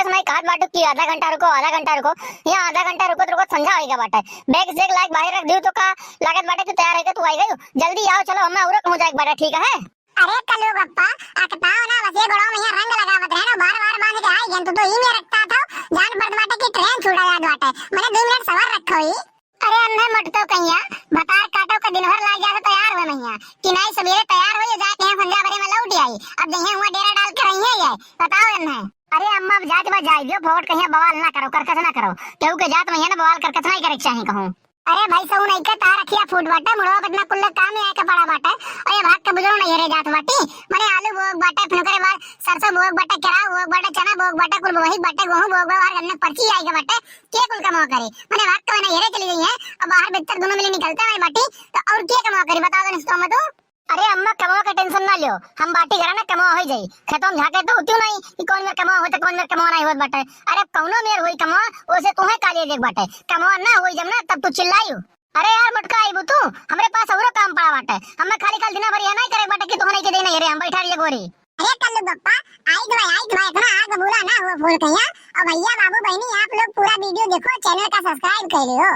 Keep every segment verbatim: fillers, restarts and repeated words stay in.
नहीं कहत बाटू कि आधा घंटा रुको, आधा घंटा रुको। यहाँ आधा घंटा रुको तो रुको, संझा होइगा बाटे। बैग से लाइक बाहर रख दियो तो का लागत बाटे कि तैयार होइगा तू आई गयो। जल्दी आओ, चलो, हमें और कहूँ जाए बाटे, ठीक है? अरे कल्लू बप्पा, अकताओ ना, बस ये गोड़वा में यहाँ रंग लगावत रहे ना, बार बार बांध के आई गन, तू तो ई में रखता था, जान पड़त बाटे कि ट्रेन छूटा जात बाटे, मने दो मिनट सबर रखो ही। अरे अन्हे मोटको कहिया, भतार काटो के दिन भर लाग जात तैयार हुए महिया, कि नाई सवेरे तैयार होई जाए के यहाँ संझा बरे में लौट आई, अब जइहे हुआ डेरा डाल के रहिए ये, बताओ अन्हे। अरे अम्मा, अब जात बा जाए दियो, फोकट कहिया बवाल ना करो, करकस ना करो, केहू के जात महिया ना बवाल करकस नहीं करे के चाही कहूँ। अरे भाई, सहू नहीं के तार अखिया फूट बाटे, मुड़वा पे इतना कुल्ले काम में आए के पड़ा बाटे। अरे भाग के बुजुर्ग नहीं हेरे जात बाटी, मने आलू बोक बाटे, फिर ओकरे बाद सरसों बोक बाटे, केराव बोक बाटे, चना बोक बाटे, कुल वही बाटे, गेहूं बोक बाटे, हर गन्ने पर्ची आए के बाटे, के कुल कमावा करे? मने भाग के नैहरे चली गई है, अब बाहर भीतर दोनों मिली निकलते हैं बाटी, तो और के कमावा करी, बताओ तनी तो मत। अरे अम्मा, कमावा का टेंशन ना लियो, हम बाटी घरा ना कमावा हो जाई। खेतों में झांके तो होती नहीं कि कौन मेर कमावा होता, कौन मेर कमावा नहीं होत बाटे। अरे कौनो मेर होई कमावा, ओसे तुम्हें का लिए देख बाटे। कमावा ना होई जब ना, तब तू चिल्लायू। अरे यार मोटका, आईबू तू, हमरे पास औरो काम पड़ा बाटे। हमें खाली खाली दिना भर यह नहीं करे बाटे कि तू नहीं के देना, अरे हम बैठा रहिए गोरी। अरे कल्लू बप्पा, आई तो भाई, आई तो भाई, इतना आग बबूला ना हुआ फूल कहिया। और भैया बाबू बहनी, आप लोग पूरा वीडियो देखो, चैनल का सब्सक्राइब कर लियो।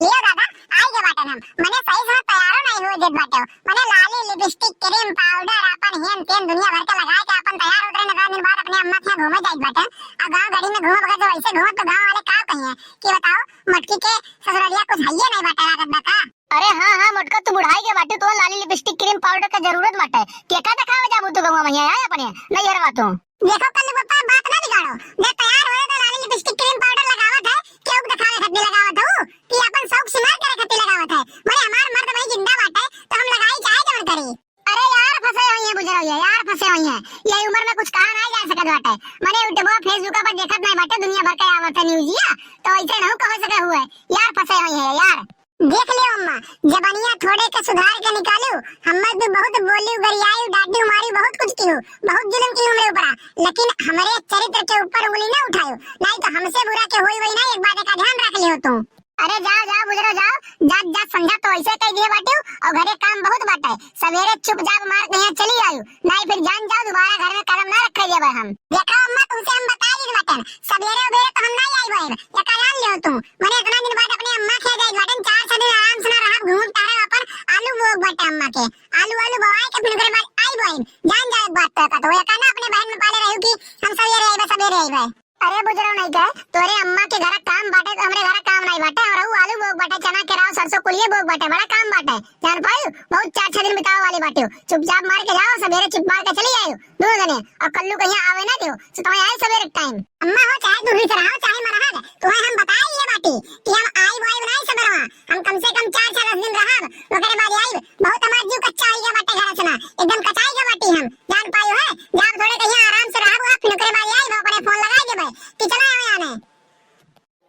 लियो दादा, आई के बाटन हम। मने सही से तैयारो नहीं हुए देत बाटे। मने लाली, लिपस्टिक, क्रीम, पाउडर, अपन हेन तेन दुनिया भर के लगा के अपन तैयार होत रहे, इतना दिन बाद अपने अम्मा के यहाँ घूमे जाइत बाटे। अब गाँव गड़ी में घूमे बगैर तो वैसे घूमे तो गाँव वाले का कहिए कि बताओ, मटकी के ससुरलिया कुछ हइये नहीं बाटे लागत बा का? अरे हाँ, हाँ, मोटका, तू बुढ़ाई के बाटे, तो लाली, लिपस्टिक, क्रीम, पाउडर के जरूरत बाटे। केका देखावे जाबू तू गौवा में, आए अपने नैहरवा तू। देखो कल्लू बप्पा, बात ना बिगाड़ो। जे तैयार होए तो लाली लिपस्टिक क्रीम पाउडर लगावत है, केहू के देखावे खातिर लगावत हूँ कि अपन शौक सिंगार करे खातिर लगावत है। मने हमार मर्द भाई जिंदा बाटे तो हम लगाई चाहे जवन करी। अरे यार फंसे हुई है बुजुर्ग, ये यार फंसे हुई है। ये उम्र में कुछ कहा ना जा सकत बाटे। मने YouTube, Facebook पर देखत नहीं बाटे, दुनिया भर के आवत है न्यूजिया, तो ऐसे नहीं कह सके हुए। यार फंसे हुई है यार। देख लियो अम्मा, जबनिया थोड़े के सुधार के निकालू। हम्मे तू बहुत बोली, गरियाई, डांटी, मारी, बहुत कुछ किहू, बहुत जुल्म किहू हमरे ऊपरा, लेकिन हमरे चरित्र के ऊपर उंगली ना उठायो, नहीं तो हमसे बुरा के होई वही ना। एक बात का ध्यान रख लियो तू। अरे जाओ जाओ बुजुर्ग जाओ, जात जात संझा तो ऐसे कह दिए बाटियो, और घरे काम बहुत बाटे। सवेरे चुपचाप मार के यहाँ चली आयु, नहीं फिर जान जाओ दोबारा घर में कदम ना रखे देबे हम। देखो अम्मा, तुमसे हम बता दी बाटन, सवेरे उबेरे तो हम ना आई बोएब, ये का जान लियो तू। मने इतना दिन बाद अपने अम्मा के जाई बाटन, चार छह दिन आराम से ना रहब, घूम टहरब, अपन आलू बोक बाटे अम्मा के, आलू आलू बोआए के फिर ओकरे बाद आई बोएब। जान जाए बात तो का, तो ये का ना अपने बहन में पाले रहू कि हम सवेरे आइबे, सवेरे आइबे। अरे बुजरो नहीं के, तोरे अम्मा के घरा काम बाटे तो हमरे घरा काम नहीं बाटे। और ऊ आलू बोक बाटे, चना केराव सरसों कुलिये बोक बाटे, बड़ा काम बाटे। जान पायू, बहुत चार छह दिन बितावे वाली बाटे। चुपचाप मार के जाओ, सवेरे चुप मार के चली आयो दोनों जने। और कल्लू कहिया आवे ना दियो, सो तुम्हें आए सवेरे टाइम। अम्मा हो चाहे दूर से रहो चाहे मरहद, तुम्हें हम बताए ये बाटी कि हम आई वाई बनाई सवेरवा। हम कम से कम चार से दस दिन रहब, ओकरे बाद आइब। बहुत हमार जीव कच्चा हो गया बाटे घर से ना, एकदम कचाई गया बाटी हम। जान पायो है, जब थोड़े कहीं आराम से रहब, आप फिर ओकरे बाद आइब, ओकरे फोन लगाई देबे कि चला आवे आने।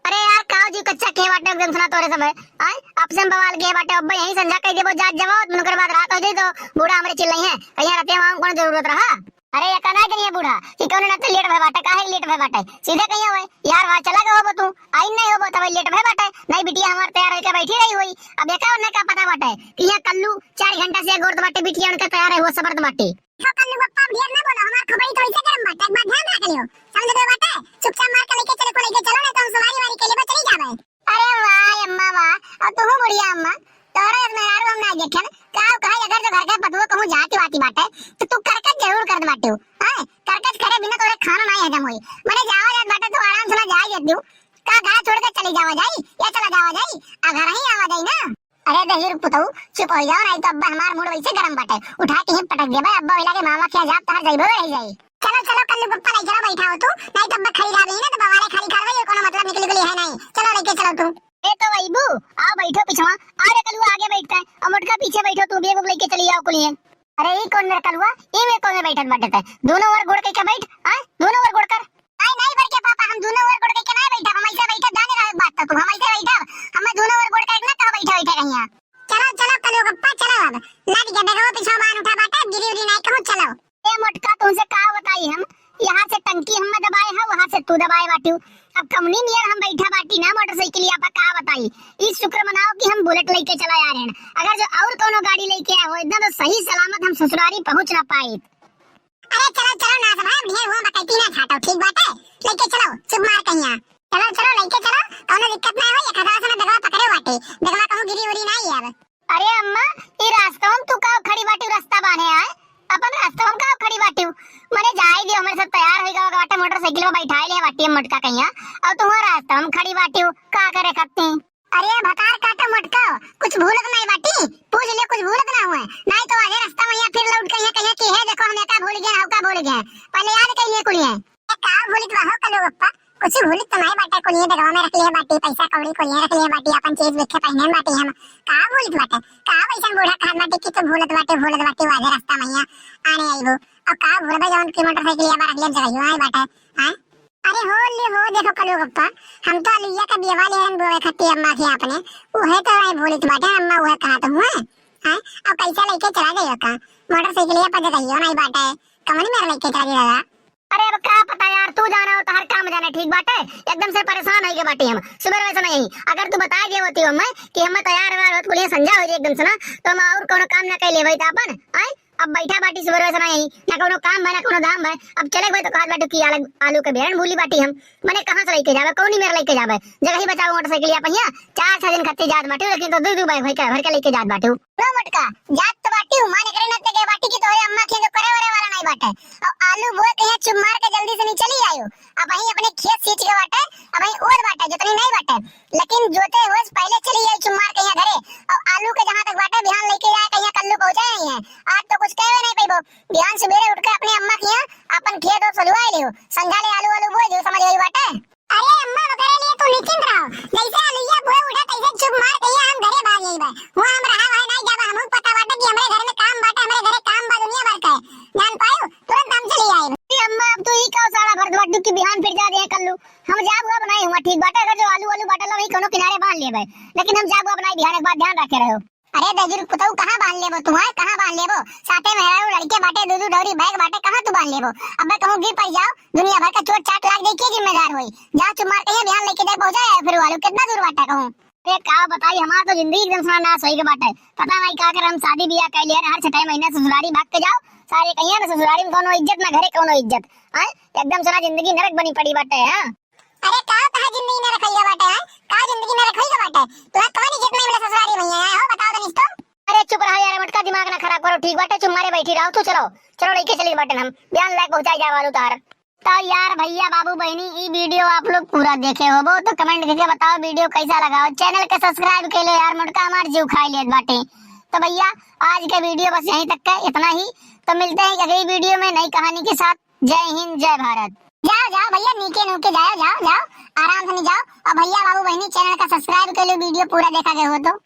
अरे यार, काव जीव कच्चा के बाटे एकदम सुना तोरे समय। आय, अब से हम बवाल के बाटे, अब यहीं संझा कह देबो, जात जवाब, फिर ओकरे बाद रात हो जाई तो बूढ़ा हमरे चिल्लाई है, कहीं रहते वहाँ कोनो जरूरत रहा। अरे, ये कहना है कि नहीं है बूढ़ा कि कौन ना तो लेट भय बाटे, काहे लेट भय बाटे? सीधे कहिए हुए, "यार, वहाँ चला गया होबो तू, आई नहीं होबो, तब लेट भय बाटे।" नहीं, बिटिया हमार तैयार होके बैठी रही हुई। अब एका उन्हें का पता बाटे कि यहाँ कल्लू चार घंटा से गोरत बाटे, बिटिया उनका तैयार है, वो सबरत बाटे। हो कल्लू बप्पा, अब ढेर ना बोलो, हमार खोपड़ी तो ऐसे गरम बाटे, एक बात ध्यान रख लियो, समझ गए बाटे? चुपचाप मार के लेके चले को लेके चलो, नहीं तो हम सवारी वारी के लिए चली जावे। अरे वाह अम्मा वाह, अब तू बुढ़िया अम्मा, तोहरे मेहरारू हम ना देखे ना। का कहे, अगर जो घर के पतुआ कहूँ जाती वाती बाटे, तो तू करकट जरूर करत बाटे हो। हैं? करकट करे बिना तोरे खाना नहीं हजम होई। मने जावा जात बाटे, तू आराम से ना जाए देती हो। का घर छोड़ के चली जावा जाई, या चला जावा जाई, आ घर ही आवा जाई ना। अरे दही रुक पुतऊ, चुप हो जाओ, नहीं तो अब्बा हमार मूड वैसे गरम बाटे, उठा के ही पटक देबे। अब्बा वही लागे मामा के जाब तहर जइबो रह जाई। चलो चलो कल्लू पप्पा, नहीं चलो बैठा हो तू, नहीं तो अब्बा खड़ी खा गई ना, तो बवाले खाली खा गई, कोनो मतलब निकली गली है नहीं। चलो लेके चलो तू। ए तो अइबू, आओ बैठो पिछवा। अरे कलुआ आगे बैठता है, और मोटका पीछे बैठो, तू बैग उग लेके चली आओ कुलिए। अरे ई कौन मेरा कलुआ, ई में कौन में बैठत बाटे तै? दोनों ओर गोड़ करके बैठ, आय, दोनों ओर गोड़ कर। आय नहीं बड़के पापा, हम दोनों ओर गोड़ करके ना बैठब, हम ऐसे बैठब, जाने रहे बात तो तू, हम ऐसे बैठब, हम दोनों ओर गोड़ करके ना कहो बैठे बैठे कहिया। चलो चलो कलुआ पप्पा चलो, अब लाद के बैगवा पिछवा बांध उठा बाटे, गिरी उरी नहीं कहूँ, चलो। ए मोटका, तुमसे का बताई हम, यहाँ से टंकी हम दबाए हैं, वहाँ से तू दबाए बाटियो। अब कमनी नियर हम बैठा बाटी ना मोटरसाइकिलिया पर, का बताई। ई शुक्र मनाओ कि हम बुलेट लेके चला आ रहे हैं, अगर जो और कोनो गाड़ी लेके आए हो, इतना तो सही सलामत हम ससुरारी पहुँच ना पाए। अरे चलो चलो ना सब, ढेर हुआ बकैती ना छाटो, ठीक बाटे? लेके चलो, चुप मार कहिया। चलो, चलो, लेके चलो, कौनो दिक्कत ना होई, एक हाथवा से ना बेगवा पकड़े बाटे, बेगवा कहूँ गिरी उरी ना अब। अरे अम्मा, ई रास्ता में तू का खड़ी बाटी, रास्ता बाने आए? अपन रास्ता में का खड़ी बाटी? मने जाए दियो, हमरे सब तैयार होई गवा बाटे, मोटरसाइकिल में बैठाए ले बाटी हम मोटका कहिया, और तू रास्ता में खड़ी बाटी, का करे खत्ती? अरे भतार काटा मोटका, कुछ भूलत नहीं बाटी, पूछ ले, कुछ भूलत ना हुए, नहीं तो आधे रास्ता में यहाँ फिर लौट के यहाँ कहिया कि हे देखो हम एका भूल गए, हौका भूल गए, पहले याद कइले कुलिए। ए, का भूलित बा हो कलू बप्पा? कुछ भूलित तो नहीं बाटे, कुलिए बेगवा में रख लिए बाटी, पैसा कौड़ी कुलिए रख लिए बाटी, अपन चीज बिखे पहने में बाटी हम। का भूलित बाटे? का वैसन बूढ़ा कहत बाटे कि तू भूलत बाटे, भूलत बाटे, आधे रास्ता में यहाँ आने आईबू। और का भूलबे जौन की मोटरसाइकिल यहाँ रख लिए जगह आई बाटे, हैं? अरे हो ले हो, देखो कलू बप्पा, हम तो अलुइया का बियवा ले हन बोए खत्ती अम्मा के अपने, उहे तो नहीं भूलित बाटे अम्मा, उहे कहा तो हुए, हैं? और कैसे लेके चला जाइयो का? मोटरसाइकिल पर जगह नहीं बाटे, कमनी मेर लेके चला जाइएगा? अरे अब का पता यार, तू जाना हो, तोहर काम जाने, ठीक बाटे। एकदम से परेशान होई के बाटी हम, सुबह वैसे नहीं। अगर तू बताए दिए होती हमें कि हमें तैयार वैयार होत कुलिया संझा हो जाए एकदम से ना, तो हम और कोनो काम ना कर लेबै त अपन, आय? अब बैठा बाटी सुबह वैसे नहीं, ना कोनो काम बा, ना कोनो धाम बा। अब चले भाई तो कहत बाटू कि आलू, आलू के बेरन भूली बाटी हम, मने कहाँ से लेके जाबे, कौनी मेर लेके जाबे? जगह ही बचाओ मोटरसाइकिल या पहिया, चार छह दिन खत्ती जात बाटू, लेकिन तो दू दू बैग भर के, भर के लेके जात बाटू। लो मोटका, जात तो बाटी हूँ, मान एकरे नाते गए बाटी कि तोहरे अम्मा के तो करे वरे वाला नहीं बाटे। और आलू बोए के यहाँ चुप मार के जल्दी से नहीं चली आयो। अब वहीं अपने खेत सींच के बाटे, अब वहीं ओद बाटे, जोतनी नहीं बाटे। लेकिन जोते हुए से पहले चली आई चुप मार के यहाँ घरे। और आलू के जहाँ तक बाटे बिहान लेके जाए के यहाँ कल्लू पहुँचा ही है। आज तो कुछ कहवे नहीं पैबो। बिहान सुबेरे उठ के अपने अम्मा के यहाँ अपन खेत और सलुआ ले हो। संझा ले आलू आलू बोए जो समझ गई बाटे। अरे अम्मा, ओकरे लिए तू निश्चिंत रहो, जैसे अलुइया बोए उठे तैसे चुप मार के हम घरे भाग जाइबे। हुआ हम रहा भाई नहीं जाबे, हमहू पता बाटे कि हमरे घर में काम बाटे, हमरे घरे काम बा दुनिया भर के। जान पायो, तुरंत हम चली आए। अरे अम्मा, अब तू ही का साला भर बाटू कि बिहान फिर जा दे कल्लू। हम जाब अब नहीं हुआ, ठीक बाटे, अगर जो आलू आलू बाटल वही कोनो किनारे बांध लेबे, लेकिन हम जाब अब नहीं बिहान, एक बात ध्यान रखे रहो। अरे दहिजर पुतऊ, कहाँ बांध लेबो तू, हैं? कहाँ बांध लेबो? साथे मेहरारू लड़के बाटे, दू दू डौरी बैग बाटे, कहाँ तू बांध लेबो? अबे कहूँ गिर पड़ जाओ, दुनिया भर का चोट चाट लाग जाई, के जिम्मेदार होई? जा चुप मार के बिहान लेके जाए पहुँचा जाए, फिर वालू कितना दूर बाटे कहूँ? अरे का बताई, हमार तो जिंदगी एकदम से नाश होई के बाटे। पता नहीं का कर हम शादी बियाह कर लिया, हर छठे महीने ससुरारी भाग के जाओ, सारे कहिया ना ससुरारी में कोनो इज्जत ना घरे कोनो इज्जत, हैं? एकदम से ना जिंदगी नरक बनी पड़ी बाटे, हाँ? अरे का तहार जिंदगी में रखइया बाटे, हैं? का जिंदगी में रखइया बाटे? तोहार कौन इज्जत नहीं मिले ससुरारी में, हैं? हो बताओ तनी तो। अरे चुप रहो यार, मोटका दिमाग ना खराब करो, ठीक बाटे, चुप मारे बैठी रहो, तू चलो, चलो लेके चली बाटे हम, बिहान लायक पहुँचाई जाए वालू तार। तो यार भैया बाबू बहनी, ई वीडियो आप लोग पूरा देखे होबो तो comment करके बताओ वीडियो कैसा लगा, और चैनल के सब्सक्राइब कर लो यार, मोटका हमार जीव खाई लेत बाटे। तो भैया आज के वीडियो बस यहीं तक का, इतना ही। तो मिलते हैं अगली वीडियो में नई कहानी के साथ। जय हिंद, जय भारत। जाओ जाओ भैया, नीचे नूके जाओ, जाओ जाओ, आराम से नहीं जाओ। और भैया बाबू बहनी चैनल का सब्सक्राइब कर लो, वीडियो पूरा देखा गया हो तो।